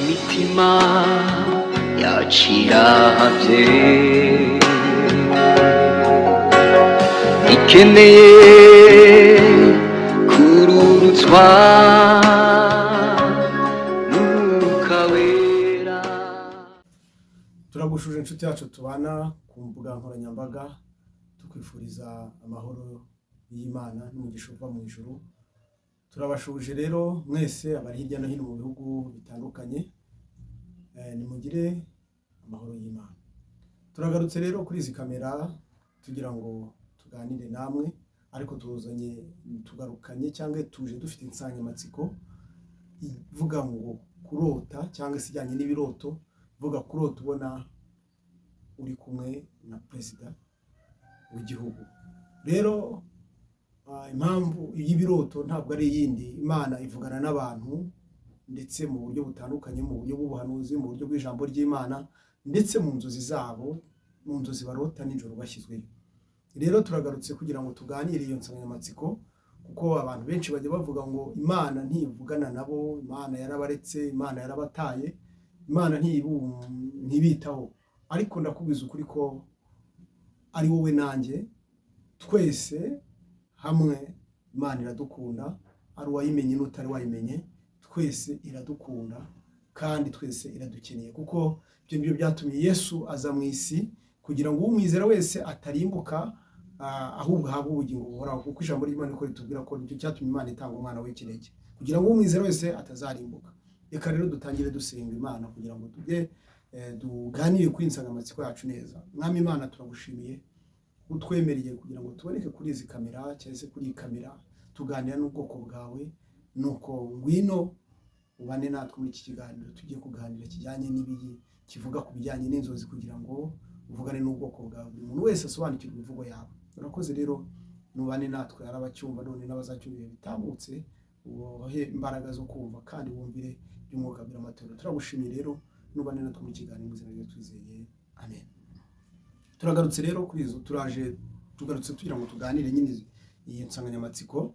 Imitima yaciravye ikeneye kururutswa n'Umwuka Wera. Turagushuje inshuti yacu tubana ku mbuga nkoranyambaga, tukwifuriza amahoro y'Imana n'umugisha uva mu ijuru. Turabashuje rero mwese abari hirya no hino mu bihugu bitandukanye, nimugire amahoro y'Imana. Turagarutse rero kuri izi kamera tugira ngo tuganire namwe, ariko tuzanye, tugarukanye cyangwa tuje dufite insanganyamatsiko ivuga ngo kurota, cyangwa se ijyanye n'ibiroto, ivuga kurota ubona uri kumwe na perezida w'igihugu. Rero impamvu y'ibiroto ntabwo ari iyindi. Imana ivugana n'abantu ndetse mu buryo butandukanye, mu buryo bw'ubuhanuzi, mu buryo bw'ijambo ry'Imana, ndetse mu nzozi zabo, mu nzozi barota nijoro bashyizweyo. Rero turagarutse kugira ngo tuganire iyo nsanganyamatsiko, kuko abantu benshi bajya bavuga ngo Imana ntivugana nabo, Imana yarabaretse, Imana yarabataye, Imana ntibitaho. Ariko ndakubwiza ukuri ko ari wowe nanjye, twese hamwe Imana iradukunda, ari uwayimenye n'utari wayimenye, twese iradukunda kandi twese iradukeneye, kuko ibyo ngibyo byatumye Yesu aza mu isi kugira ngo umwizera wese atarimbuka, ahubwo ahabwe ubugingo buhoraho, kuko ijambo ry'Imana niko ritubwira ko nicyo cyatumye Imana itanga umwana w'ikinege kugira ngo umwizera wese atazarimbuka. Reka rero dutangire dusenga Imana kugira ngo tujye tuganire kuri insanganyamatsiko yacu neza. Mwami Imana, turagushimiye utwemereye kugira ngo tuboneke kuri izi kamera cyangwa se kuri iyi kamera tuganira n'ubwoko bwawe. Nuko ngwino ubane natwe muri iki kiganiro tugiye kuganira kijyanye n'ibiyi kivuga ku bijyanye n'inzozi, kugira ngo uvugane n'ubwoko bwawe, buri muntu wese asobanukirwe imvugo yawe. Urakoze rero, nubane natwe, hari abacyumva none n'abazacyumva ibihe bitambutse, ubahe imbaraga zo kumva kandi wumvire iby'Umwuka abwira amatorero. Turagushimiye rero, nubane natwe mu kiganiro, mu izina rya twizeye, amen. Turagarutse rero kuri izo, turaje tugarutse tugira ngo tuganire nyine iyi nsanganyamatsiko.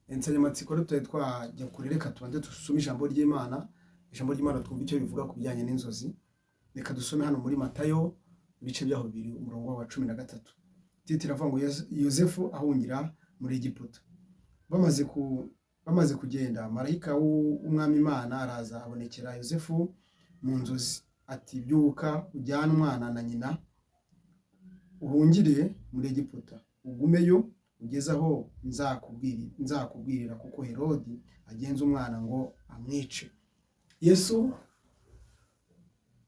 Insanganyamatsiko rero tutari twajya kure, reka tubanze dusome ijambo ry'Imana, ijambo ry'Imana twumve icyo bivuga ku bijyanye n'inzozi. Reka dusome hano muri Matayo, ibice byaho 2, umurongo wa 13. Titre iravuga ngo Yozefu ahungira muri Egiputa. Bamaze kugenda, marayika w'Umwami Imana araza abonekera Yozefu mu nzozi ati: "Byuka, ujyane umwana na nyina, uhungire muri Egiputa, ugumeyo ugeze aho nzakubwirira, kuko Herodi agenza umwana ngo amwice." Yesu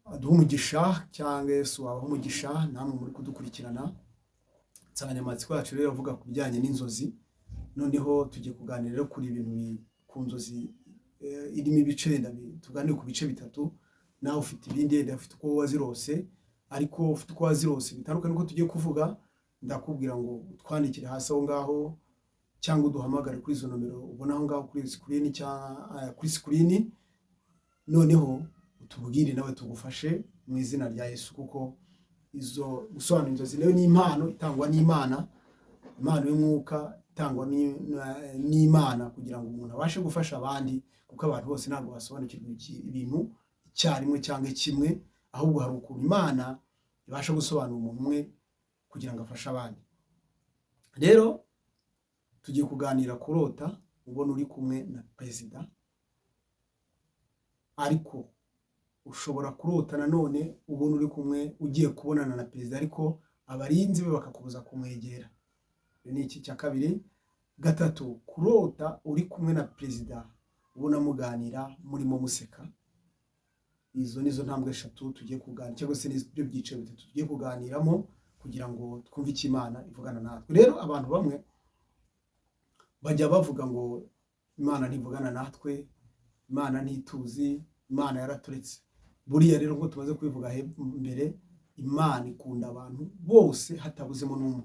aduha umugisha, cyangwa Yesu abaha umugisha namwe muri kudukurikirana. Insanganyamatsiko yacu rero avuga ku bijyanye n'inzozi. Noneho tugiye kuganira rero kuri ibintu ku nzozi, irimo ibice wenda tuganire ku bice bitatu. Nawe ufite ibindi, wenda ufite uko wazirose, ariko ufite uko wazirose bitandukanye n'uko tugiye kuvuga, ndakubwira ngo utwandikire hasi aho ngaho cyangwa uduhamagare kuri izo nomero ubona aho ngaho kuri screen, cyangwa kuri screen, noneho utubwire nawe tugufashe mu izina rya Yesu, kuko izo gusobanura inzozi nayo ni impano itangwa n'Imana, impano y'umwuka itangwa n'Imana kugira ngo umuntu abashe gufasha abandi, kuko abantu bose ntabwo basobanukirwa ibintu icyarimwe cyangwa kimwe, ahubwo hari ukuntu Imana ibasha gusobanura umuntu umwe kugira ngo afashe abandi. Rero tugiye kuganira kurota ubona uri kumwe na perezida, ariko ushobora kurota nanone ubona uri kumwe, ugiye kubonana na perezida, ariko abarinzi be bakakubuza kumwegera. Iyo ni iki cya kabiri. Gatatu, kurota uri kumwe na perezida ubona muganira, murimo museka. Izo nizo ntambwe eshatu tugiye kuganira, cyangwa se nibyo byiciro bitatu tugiye kuganiramo kugira ngo twumve icyo Imana ivugana natwe. Rero abantu bamwe bajya bavuga ngo Imana ntivugana natwe, Imana ntituzi, Imana yaraturetse. Buriya rero nk'uko tumaze kubivuga mbere, Imana ikunda abantu bose hatabuzemo n'umwe,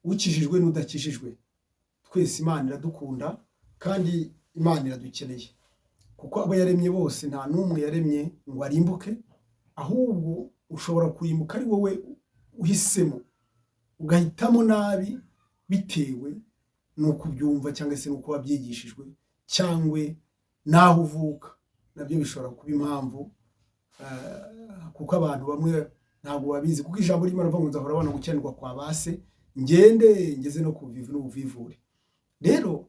ukijijwe n'udakijijwe, twese Imana iradukunda kandi Imana iradukeneye, kuko abo yaremye bose nta n'umwe yaremye ngo arimbuke, ahubwo ushobora kurimbuka ari wowe uhisemo, ugahitamo nabi bitewe n'uko ubyumva cyangwa se n'uko wabyigishijwe cyangwa n'aho uvuka. Nabyo bishobora kuba impamvu, kuko abantu bamwe ntabwo babizi, kuko ijambo ry'Imana rivuga ngo nzahora abana gukiranirwa kwa ba se, ngende ngeze no ku buvivi n'ubuvivure. Rero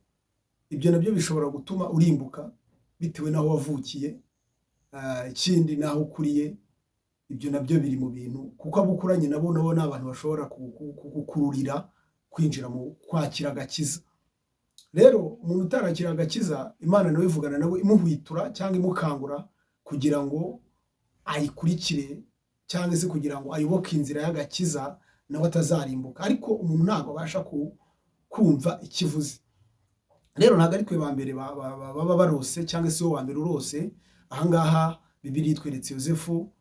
ibyo nabyo bishobora gutuma urimbuka bitewe n'aho wavukiye, ikindi n'aho ukuriye. Ibyo nabyo biri mu bintu, kuko abo ukuranye nabo ni abantu bashobora kugukururira kwinjira mu kwakira agakiza. Rero umuntu utarakira agakiza, Imana nawe ivugana nawe imuhwitura cyangwa imukangura kugira ngo ayikurikire, cyangwa se kugira ngo ayoboke inzira y'agakiza, nawe atazarimbuka. Ariko umuntu ntabwo abasha kumva ikivuze. Rero ntabwo ari twe ba mbere baba barose, cyangwa se wowe wa mbere urose. Ahangaha Bibiliya itweretse Yosefu,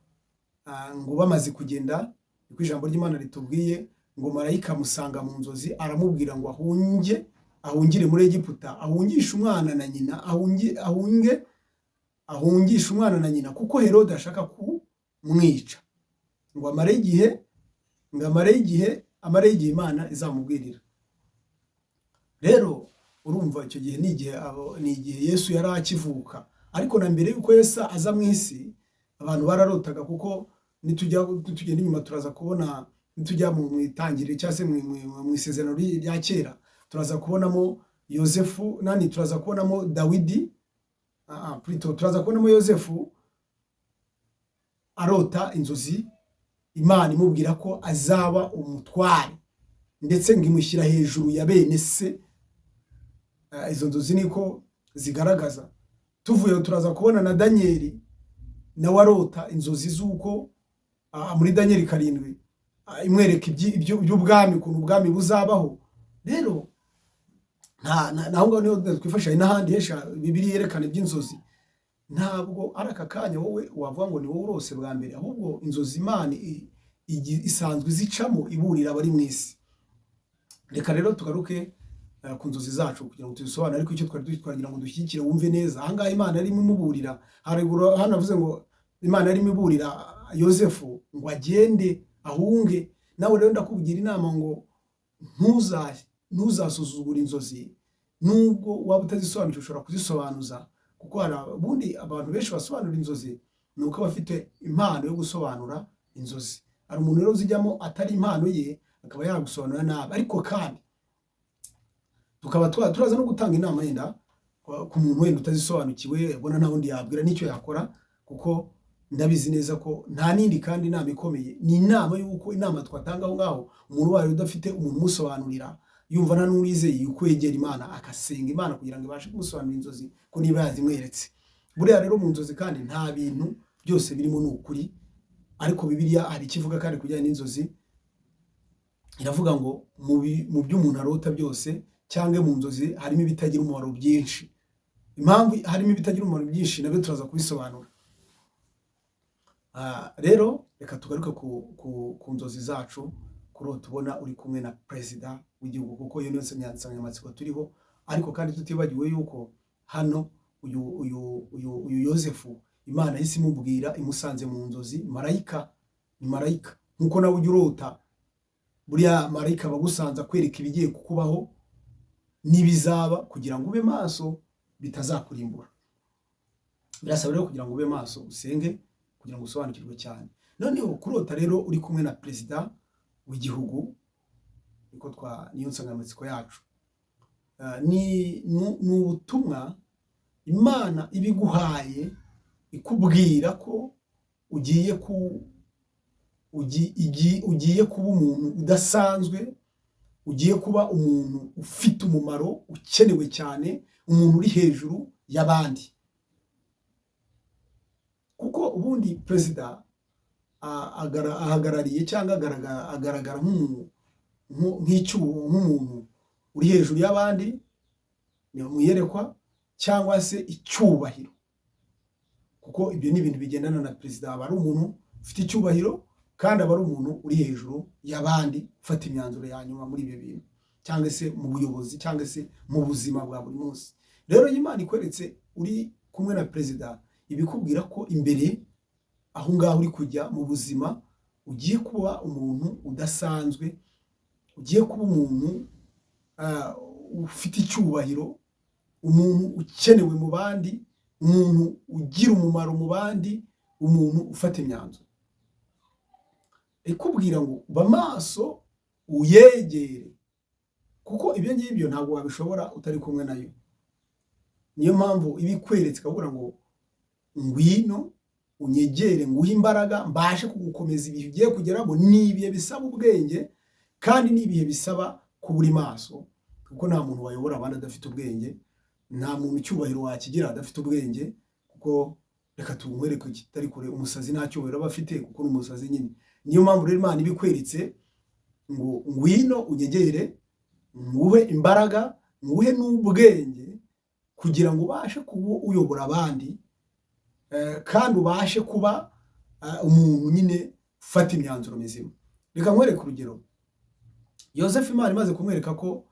ngo bamaze kugenda, niko ijambo ry'Imana ritubwiye, ngo marayika amusanga mu nzozi, aramubwira ngo ahunge, ahungire muri Egiputa, ahungishe umwana na nyina, ahunge ahungishe umwana na nyina, kuko Herode ashaka kumwica, ngo amare igihe, ngo amare igihe, amare igihe Imana izamubwirira. Rero urumva icyo gihe ni igihe Yesu yari akivuka. Ariko na mbere y'uko Yesu aza mu isi, abantu bararotaga, kuko nitujya tugenda inyuma turaza kubona, nitujya mu itangiriro cyangwa se mu isezerano rya kera, turaza kubonamo Yosefu nani, turaza kubonamo Dawidi, plutôt turaza kubonamo Yosefu arota inzozi, Imana imubwira ko azaba umutware, ndetse ngo imushyira hejuru ya bene se. Izo nzozi niko zigaragaza. Tuvuye, turaza kubona na Daniyeli nawe arota inzozi z'uko muri Daniyeli 7, imwereka iby'ubwami, ukuntu ubwami buzabaho. Rero naho ngaho niho twifashisha, hari n'ahandi henshi Bibiliya yerekana iby'inzozi. Ntabwo ari aka kanya wowe wavuga ngo ni wowe urose bwa mbere, ahubwo inzozi Imana isanzwe izicamo iburira abari mu isi. Reka rero tugaruke ku nzozi zacu kugira ngo tuzisobanure, ariko icyo twari twagira ngo dushyigikire wumve neza ahangaha Imana yarimo imuburira. Haruguru hano avuze ngo Imana yarimo iburira Yosefu ngo agende ahunge. Nawe rero ndakubwira inama ngo ntuzasuzugure inzozi. Nubwo waba utazisobanukiwe, ushobora kuzisobanuza, kuko hari ubundi abantu benshi basobanura inzozi, ni uko aba afite impano yo gusobanura inzozi. Hari umuntu rero uzijyamo atari impano ye, akaba yagusobanura nabi. Ariko kandi tukaba turaza no gutanga inama yenda ku muntu wenda utazisobanukiwe, ubona nta wundi yabwira n'icyo yakora, kuko ndabizi neza ko nta n'indi. Kandi inama ikomeye ni inama y'uko inama twatanga aho ngaho, umuntu wayo udafite umuntu umusobanurira, yumva nta n'uwizeye, yuko yegera Imana agasenga Imana kugira ngo ibashe kumusobanurira inzozi, ko niba yazimweretse. Buriya rero mu nzozi kandi nta bintu byose birimo ni ukuri, ariko Bibiliya hari icyo ivuga kandi ku bijyanye n'inzozi. Iravuga ngo mu byo umuntu arota byose cyangwa mu nzozi harimo ibitagira umumaro byinshi. Impamvu harimo ibitagira umumaro byinshi nabyo turaza kubisobanura. Rero reka tugaruke ku nzozi zacu, kurota ubona uri kumwe na perezida w'igihugu, kuko iyo niyo nsanganyamatsiko turiho. Ariko kandi tutibagiwe yuko hano uyu Yosefu Imana yahise imubwira imusanze mu nzozi. Marayika ni marayika, nkuko nawe ujya urota, buriya marayika aba agusanze akwereka ibigiye kukubaho n'ibizaba, kugira ngo ube maso bitazakurimbura. Birasaba rero kugira ngo ube maso, usenge kugira ngo usobanukirwe cyane. Noneho kurota rero uri kumwe na perezida w'igihugu, niko twa niyo nsanganyamatsiko yacu. Ni ubutumwa Imana ibiguhaye ikubwira ko ugiye kuba umuntu udasanzwe, ugiye kuba umuntu ufite umumaro, ukenewe cyane, umuntu uri hejuru y'abandi. Kuko ubundi perezida ahagarariye cyangwa agaragara nk'umuntu uri hejuru y'abandi, ni mu iyerekwa cyangwa se icyubahiro, kuko ibyo ni ibintu bigendana na perezida. Aba ari umuntu ufite icyubahiro kandi aba ari umuntu uri hejuru y'abandi, ufata imyanzuro ya nyuma muri ibyo bintu, cyangwa se mu buyobozi, cyangwa se mu buzima bwa buri munsi. Rero iyo Imana ikweretse uri kumwe na perezida, ibikubwira ko imbere aho ngaho uri kujya mu buzima ugiye kuba umuntu udasanzwe, ugiye kuba umuntu ufite icyubahiro, umuntu ukenewe mu bandi, umuntu ukomeye. Umuntu ugira umumaro mu bandi, umuntu ufata imyanzuro. Ikubwira ngo ba maso, uyegere, kuko ibyo ngibyo ntabwo wabishobora utari kumwe nayo. Niyo mpamvu iba ikweretse, ikavuga ngo ngwino unyegere, nguhe imbaraga, mbashe kugukomeza. Ibihe ugiye kugeramo ni ibihe bisaba ubwenge, kandi ni ibihe bisaba kuba uri maso, kuko nta muntu wayobora abandi adafite ubwenge, nta muntu icyubahiro wakigira adafite ubwenge. Kuko reka tunkwereke kitari kure, umusazi nta cyubahiro aba afite, kuko ni umusazi nyine. Niyo mpamvu rero Imana iba ikweretse ngo ngwino unyegere, nguhe imbaraga, nguhe n'ubwenge, kugira ngo ubashe kuba uyobora abandi, kandi ubashe kuba umuntu nyine ufata imyanzuro mizima. Reka nkwereke urugero. Yosefu, Imana imaze kumwereka ko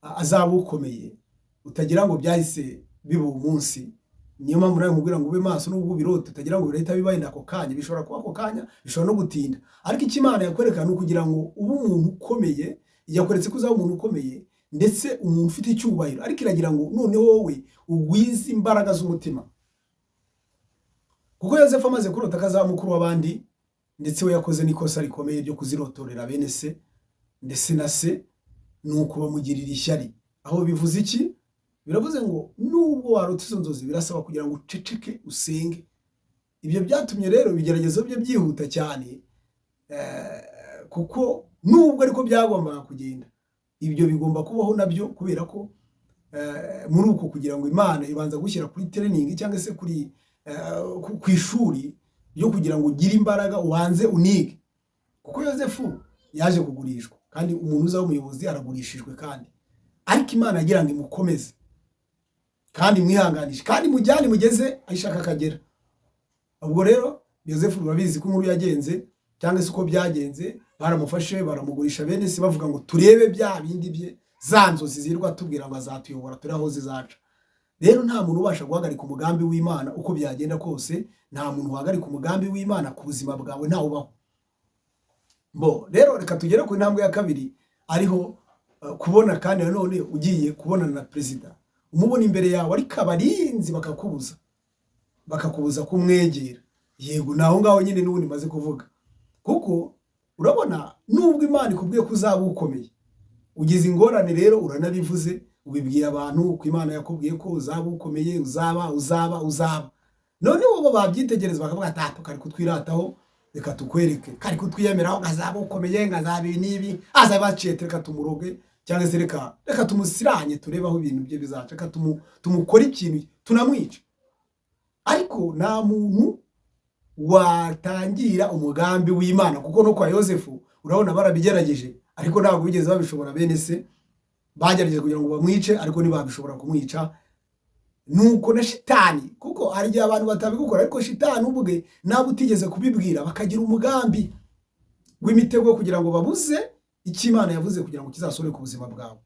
azaba ukomeye, utagira ngo byahise biba uwo munsi. Niyo mpamvu nawe nkubwira ngo ube maso. Nubwo ubirota, utagira ngo birahita biba wenda ako kanya. Bishobora kuba ako kanya, bishobora no gutinda, ariko icyo Imana yakwereka ni ukugira ngo ube umuntu ukomeye. Yakweretse ko uzaba umuntu ukomeye, ndetse umuntu ufite icyubahiro, ariko iragira ngo noneho wowe ugwize imbaraga z'umutima. Kuko Yosefu amaze kurota ko azaba mukuru w'abandi, ndetse we yakoze n'ikosa rikomeye ryo kuzirotorera bene se ndetse na se, ni uko bamugirira ishyari. Aho bivuze iki? Biravuze ngo nubwo warota izo nzozi, birasaba kugira ngo uceceke, usenge. Ibyo byatumye rero ibigeragezo bye byihuta cyane, kuko nubwo ariko byagombaga kugenda, ibyo bigomba kubaho nabyo, kubera ko muri uko kugira ngo Imana ibanza gushyira kuri training, cyangwa se kuri ku ishuri ryo kugira ngo ugire imbaraga, ubanze unige. Kuko Yosefu yaje kugurishwa, kandi umuntu uzaba umuyobozi aragurishijwe kandi, ariko Imana yagira ngo imukomeze kandi imwihanganishe kandi mujyane mugeze aho ishaka akagera. Ubwo rero Yosefu murabizi ko inkuru yagenze, cyangwa se uko byagenze, baramufashe baramugurisha bene se, bavuga ngo turebe bya bindi bye, za nzozi zirwa tubwira ngo azatuyobora, turi aho zizaca. Rero nta muntu ubasha guhagarika umugambi w'Imana uko byagenda kose. Nta muntu wahagarika umugambi w'Imana ku buzima bwawe, ntawe ubaho. Bo rero reka tugere ku ntambwe ya kabiri, ariho kubona kandi nanone ugiye kubonana na perezida, umubona imbere yawe, ariko abarinzi bakakubuza kumwegera. Yego, ni aho ngaho nyine n'ubundi maze kuvuga. Kuko urabona, nubwo Imana ikubwiye ko uzaba ukomeye, ugize ingorane rero uranabivuze, ubibwiye abantu ko Imana yakubwiye ko uzaba ukomeye, uzaba, uzaba, uzaba. Noneho bo babyitegereza bakavuga ati: "Ah, kari kutwirataho, reka tukwereke, kari kutwiyemeraho ngo azaba ukomeye, ngo azaba ibi n'ibi, azaba aciye, reka tumuroge, cyangwa se reka tumusiranye, turebe aho ibintu bye bizaca, reka tumukore ikintu tunamwica." Ariko nta muntu watangira umugambi w'Imana, kuko no kwa Yosefu urabona barabigerageje, ariko ntabwo bigeze babishobora. Bene se bagerageje kugira ngo bamwice, ariko ntibabishobora kumwica. Nuko na shitani, kuko hari igihe abantu batabigukora, ariko shitani ubwe nabo utigeze kubibwira, bakagira umugambi w'imitego kugira ngo babuze icyo Imana yavuze kugira ngo kizasohore ku buzima bwawe.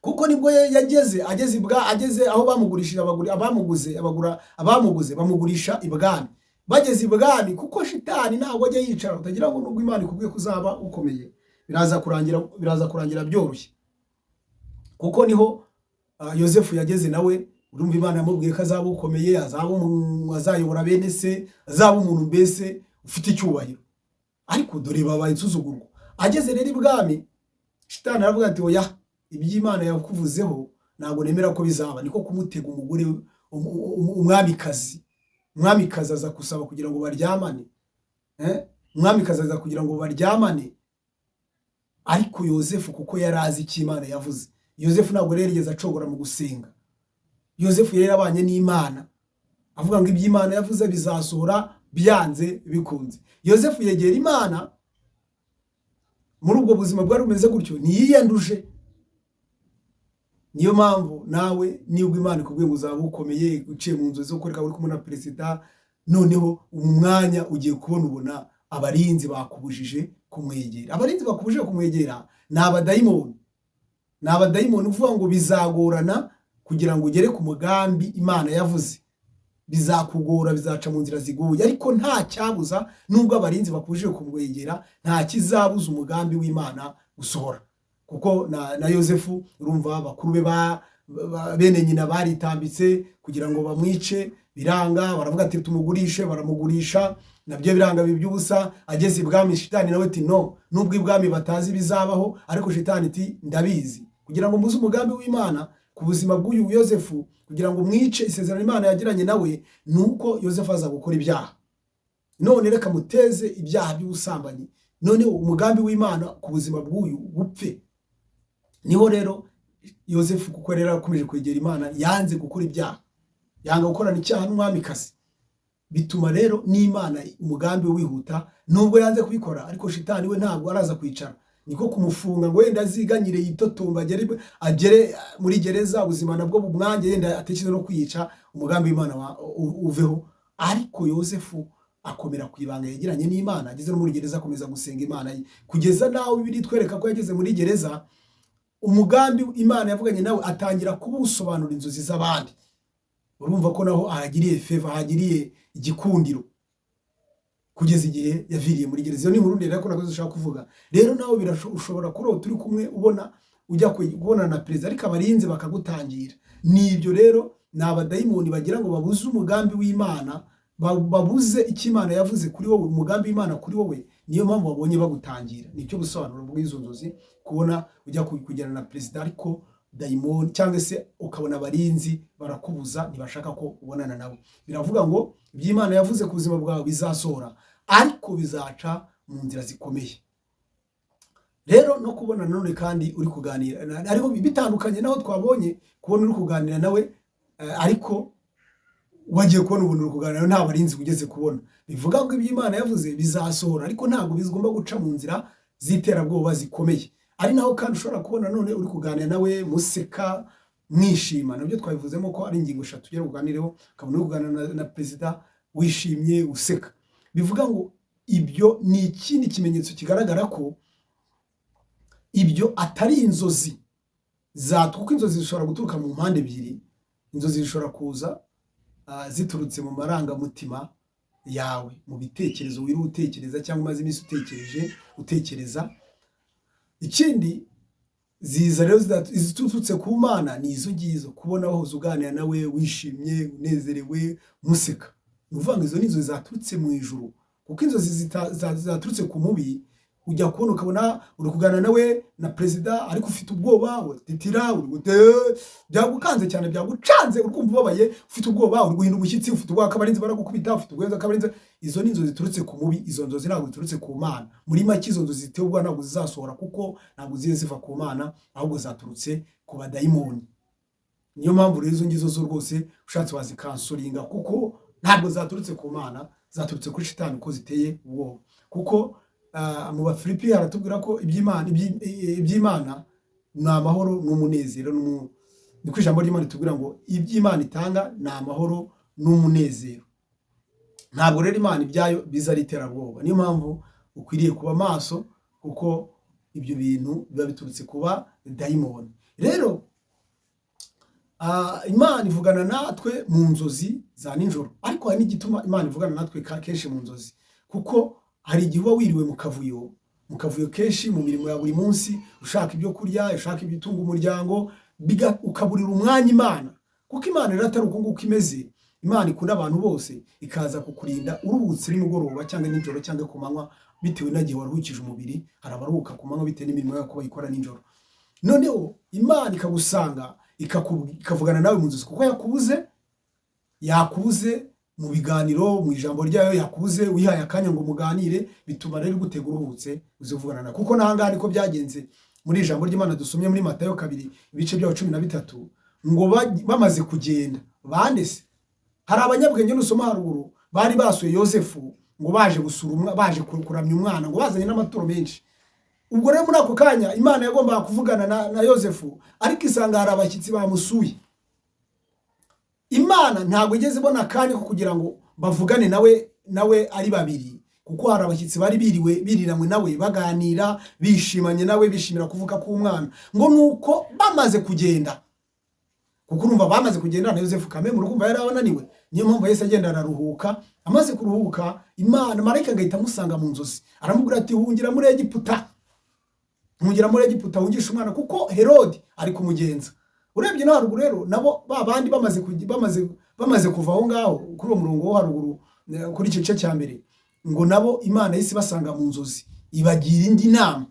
Kuko nibwo yageze ageze ibwa ageze aho bamugurishije, abamuguze abagura, abamuguze bamugurisha ibwami. Bageze ibwami, kuko shitani ntabwo ajya yicara, utagira ngo nubwo Imana ikubwiye ko uzaba ukomeye biraza kurangira byoroshye. Kuko niho Yosefu yageze nawe, urumva Imana yamubwiye ko azaba ukomeye, azayobora bene se, azaba umuntu mbese ufite icyubahiro, ariko dore babaye insuzugurwa. Ageze rero ibwami, shitani aravuga ati: "Oya, iby'Imana yakuvuzeho ntabwo nemera ko bizaba." Niko kumutega umugore umwamikazi. Umwamikazi aza gusaba kugira ngo baryamane. Umwamikazi aza kugira ngo baryamane, ariko Yosefu kuko yari azi icyo Imana yavuze, Yosefu ntabwo rero yarigeze acogora mu gusenga. Yosefu yari yarabanye n'Imana, avuga ngo iby'Imana yavuze bizasohora byanze bikunze. Yosefu yegera Imana muri ubwo buzima bwari bumeze gutyo, ntiyiyanduje. Niyo mpamvu nawe nibwo Imana ikubwiye ngo uzaba ukomeye, uciye mu nzu zo kwereka uri kumwe na perezida, noneho mu mwanya ugiye kubona ubona abarinzi bakubujije kumwegera. Abarinzi bakubujije kumwegera ni abadayimoni, ni abadayimoni. Uvuga ngo bizagorana kugira ngo ugere ku mugambi Imana yavuze, bizakugora, bizaca mu nzira zigoye, ariko nta cyabuza. Nubwo abarinzi bakubujije kumwegera, nta kizabuza umugambi w'Imana gusohora. Kuko na Yosefu urumva bakuru be Bene nyina baritambitse kugira ngo bamwice, biranga. Baravuga ati: "Tumugurishe." Baramugurisha, nabyo biranga, biba iby'ubusa. Ageze ibwami, shitani nawe ati: "No, nubwo ibwami batazi ibizabaho, ariko shitani iti: 'Ndabizi, kugira ngo mbuze umugambi w'Imana ku buzima bw'uyu Yosefu, kugira ngo mwice isezerano Imana yagiranye nawe, ni uko Yosefu aza gukora ibyaha. None reka muteze ibyaha by'ubusambanyi, noneho umugambi w'Imana ku buzima bw'uyu bupfe." Niho rero Yosefu, kuko rero akomeje kwegera Imana, yanze gukora ibyaha, yanga gukorana icyaha n'umwamikazi, bituma rero n'Imana umugambi we wihuta. Nubwo yanze kubikora, ariko shitani we ntabwo araza kwicara, niko kumufunga ngo wenda aziganyire, yitotomba, agere muri gereza, ubuzima nabwo bumwange, yenda atekereze no kwiyica, umugambi w'Imana uveho. Ariko Yosefu akomera ku ibanga yagiranye n'Imana. Ageze no muri gereza akomeza gusenga Imana ye, kugeza n'aho Bibiliya itwereka ko yageze muri gereza, umugambi Imana yavuganye nawe atangira kuwusobanura inzozi z'abandi. Urumva ko naho ahagiriye favor, ahagiriye igikundiro, kugeza igihe yaviriye muri gereza. Iyo ni inkuru ndende, ariko ntabwo ushaka kuvuga. Rero nawe ushobora kurota uri kumwe, ubona ujya kubonana na perezida, ariko abarinzi bakagutangira. Ni ibyo rero, ni abadayimoni bagira ngo babuze umugambi w'Imana, babuze icyo Imana yavuze kuri wowe, umugambi w'Imana kuri wowe. Niyo mpamvu babonye bagutangira. Nicyo busobanuro bw'izo nzozi, kubona ujya kugirana na perezida, ariko dayimoni cyangwa se ukabona abarinzi barakubuza, ntibashaka ko ubonana nawe. Biravuga ngo ibyo Imana yavuze ku buzima bwawe bizasohora, ariko bizaca mu nzira zikomeye. Rero no kubona nanone kandi uri kuganira ariko bitandukanye naho twabonye kubona uri kuganira nawe, ariko wagiye kubona ubuntu uri kuganira nta barinzi ugeze kubona. Bivuga ngo ibyo Imana yavuze bizasohora, ariko ntabwo bigomba guca mu nzira z'iterabwoba zikomeye. Ari naho kandi ushobora kubona none uri kuganira nawe museka, mwishima. Nabyo twabivuzemo ko ari ingingo eshatu tugira buganireho. Ukabona uri kuganira na perezida, wishimye, useka, bivuga ngo ibyo ni ikindi kimenyetso kigaragara ko ibyo atari inzozi zatwo, kuko inzozi zishobora guturuka mu mpande ebyiri. Inzozi zishobora kuza ziturutse mu marangamutima yawe, mu bitekerezo wiriwe utekereza cyangwa umaze iminsi utekereje, utekereza. Ikindi, ziza rero iziturutse ku Mana ni izo ngizo, kubona wahoze uganira nawe wishimye, unezerewe, museka. Ni ukuvuga ngo izo ni inzozi zaturutse mu ijuru, kuko inzozi zaturutse ku mubi, ujya kubona ukabona uri kuganira nawe na perezida, ariko ufite ubwoba, utitira, uri byagukanze cyane, byagucanze, uri kumva ubabaye, ufite ubwoba, uri guhinda umushyitsi, ufite ubwoba ko abarinzi baragukubita, ufite ubwoba ko abarinzi. Izo ni inzozi ziturutse ku mubi. Izo nzozi ntabwo ziturutse ku Mana. Muri make, izo nzozi ziteye ubwoba ntabwo zizasohora, kuko ntabwo zigiye ziva ku Mana, ahubwo zaturutse ku badayimoni. Niyo mpamvu rero izo ngizo zo rwose ushatse wazicancelinga, kuko ntabwo zaturutse ku Mana, zaturutse kuri shitani, ko ziteye ubwoba. Kuko mu Bafilipi haratubwira ko iby'Imana ni amahoro n'umunezero. Niko ijambo ry'Imana ritubwira ngo iby'Imana itanga ni amahoro n'umunezero. Ntabwo rero Imana ibyayo biza ari iterabwoba. Niyo mpamvu ukwiriye kuba maso, kuko ibyo bintu biba biturutse kuba dayimoni. Rero Imana ivugana natwe mu nzozi za nijoro, ariko hari n'igituma Imana ivugana natwe kenshi mu nzozi, kuko hari igihe uba wiriwe mu kavuyo kenshi, mu mirimo ya buri munsi, ushaka ibyo kurya, ushaka ibitunga umuryango, ukaburira umwanya Imana. Kuko Imana rero atari uko nguko imeze. Imana ikunda abantu bose, ikaza kukurinda uruhutse nimugoroba cyangwa nijoro cyangwa ku manywa, bitewe n'igihe waruhukije umubiri. Hari abaruhuka ku manywa bitewe n'imirimo yabo ko bayikora nijoro. Noneho Imana ikagusanga, ikavugana nawe mu nzozi, kuko yakubuze mu biganiro, mu ijambo ryayo, yakubuze wihaye akanya ngo muganire. Bituma rero gutega uruhutse uzi kuvugana nawe. Kuko n'ahangaha niko byagenze muri ijambo ry'Imana dusomye muri Matayo 2, ibice byaho 13, ngo bamaze kugenda bande se? Hari abanyabwenge, nusoma haruguru, bari basuye Yosefu ngo baje gusura baje kuramya umwana, ngo bazanye n'amaturo menshi. Ubwo rero muri ako kanya Imana yagombaga kuvugana na Yosefu, ariko isanga hari abashyitsi bamusuye. Imana ntabwo igeze ibona akanya ko kugira ngo bavugane nawe ari babiri, kuko hari abashyitsi bari biriwe biriranywe nawe, baganira, bishimanye nawe, bishimira kuvuka k'umwana. Ngo nuko bamaze kugenda, kuko urumva bamaze kugenda na Yosefu kame mu rukumva yari abananiwe, niyo mpamvu yahise agenda araruhuka. Amaze kuruhuka, Imana, marayika agahita amusanga mu nzozi, aramubwira ati: "Hungira muri Egiputa, hungira muri Egiputa, hungisha umwana, kuko Herodi ari kumugenza." Urebye no haruguru rero, nabo ba bandi bamaze kuva aho ngaho kuri uwo murongo wo haruguru, kuri icyo gice cya mbere, ngo nabo Imana yahise ibasanga mu nzozi, ibagira indi nama.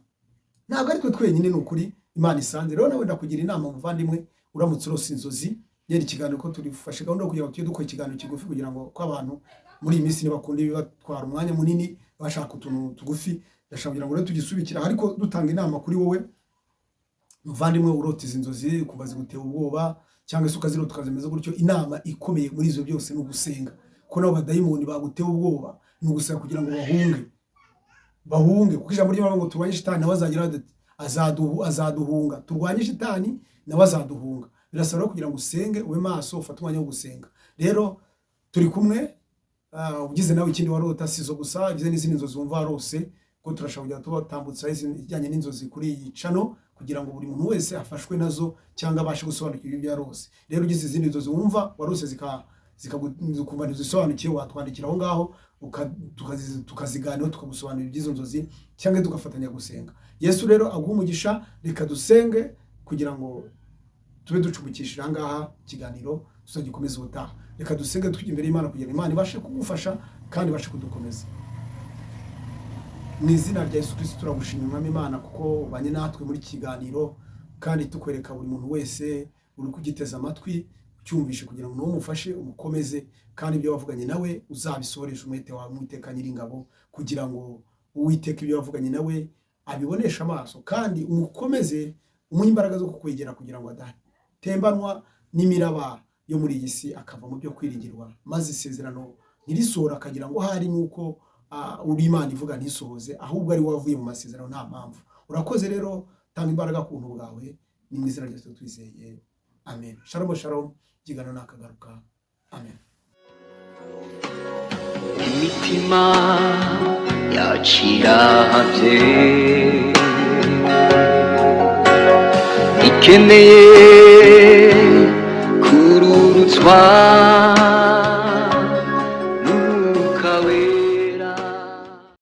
Ntabwo ari twe twenyine, ni ukuri Imana isanze. Rero nawe ndakugira inama, muvandimwe, uramutse urose inzozi, yera ikiganiro ko turifashe gahunda yo kugira ngo tujye dukora ikiganiro kigufi, kugira ngo ko abantu muri iyi minsi ntibakunda ibibatwara umwanya munini, bashaka utuntu tugufi. Ndashaka kugira ngo rero tugisubikira, ariko dutanga inama kuri wowe muvandimwe urota izi nzozi ukumva zigutera ubwoba, cyangwa se ukazirota ukazimeze gutyo. Inama ikomeye muri izo byose ni ugusenga, ko nabo badayimoni bagutewe ubwoba ni ugusenga kugira ngo bahunge, bahunge, kuko ijambo ry'Imana ngo turwanye shitani nawe azagira ati, azaduhunga. Turwanye shitani nawe azaduhunga. Birasaba rero kugira ngo usenge, ube maso, ufate umwanya wo gusenga. Rero turi kumwe. Ugize nawe ikindi warota, si izo gusa, ugize n'izindi nzozi wumva warose, ko turashobora kujya tubatambutsa ibijyanye n'inzozi kuri iyi channel, kugira ngo buri muntu wese afashwe nazo cyangwa abashe gusobanukirwa ibyo yarose. Rero ugize izindi nzozi wumva warose ukumva ntizisobanukiwe, watwandikira aho ngaho, tukaziganiraho, tukagusobanurira iby'izo nzozi cyangwa tugafatanya gusenga. Yesu rero aguha umugisha. Reka dusenge kugira ngo tube ducumbikishije aha ngaha ikiganiro, tuzagikomeza ubutaha. Reka dusenge tujya imbere y'Imana kugira ngo Imana ibashe kugufasha kandi ibashe kudukomeza. Mu izina rya Yesu Kristo, turagushimira Umwami Imana, kuko ubanye natwe muri iki kiganiro, kandi tukwereka buri muntu wese uri kugiteza amatwi ucyumvishe, kugira ngo nawe umufashe, umukomeze, kandi ibyo wavuganye nawe uzabisohoreshe umwete wawe, Uwiteka Nyiringabo, kugira ngo Uwiteka ibyo wavuganye nawe abiboneshe amaso, kandi umukomeze, umuhe imbaraga zo kukwegera, kugira ngo adatembanwa n'imiraba yo muri iyi si, akava mu byo kwiringirwa, maze isezerano ntirisohora, akagira ngo hari nuko uri Imana ivuga ntisohoze, ahubwo ari wowe wavuye mu masezerano nta mpamvu. Urakoze rero, tanga imbaraga ku buntu bwawe. Ni mu izina rya Yesu twizeye, amen. Shalom, shalom. Ikiganiro nakagaruka. Amen. Imitima yaciravye ikeneye kururutswa.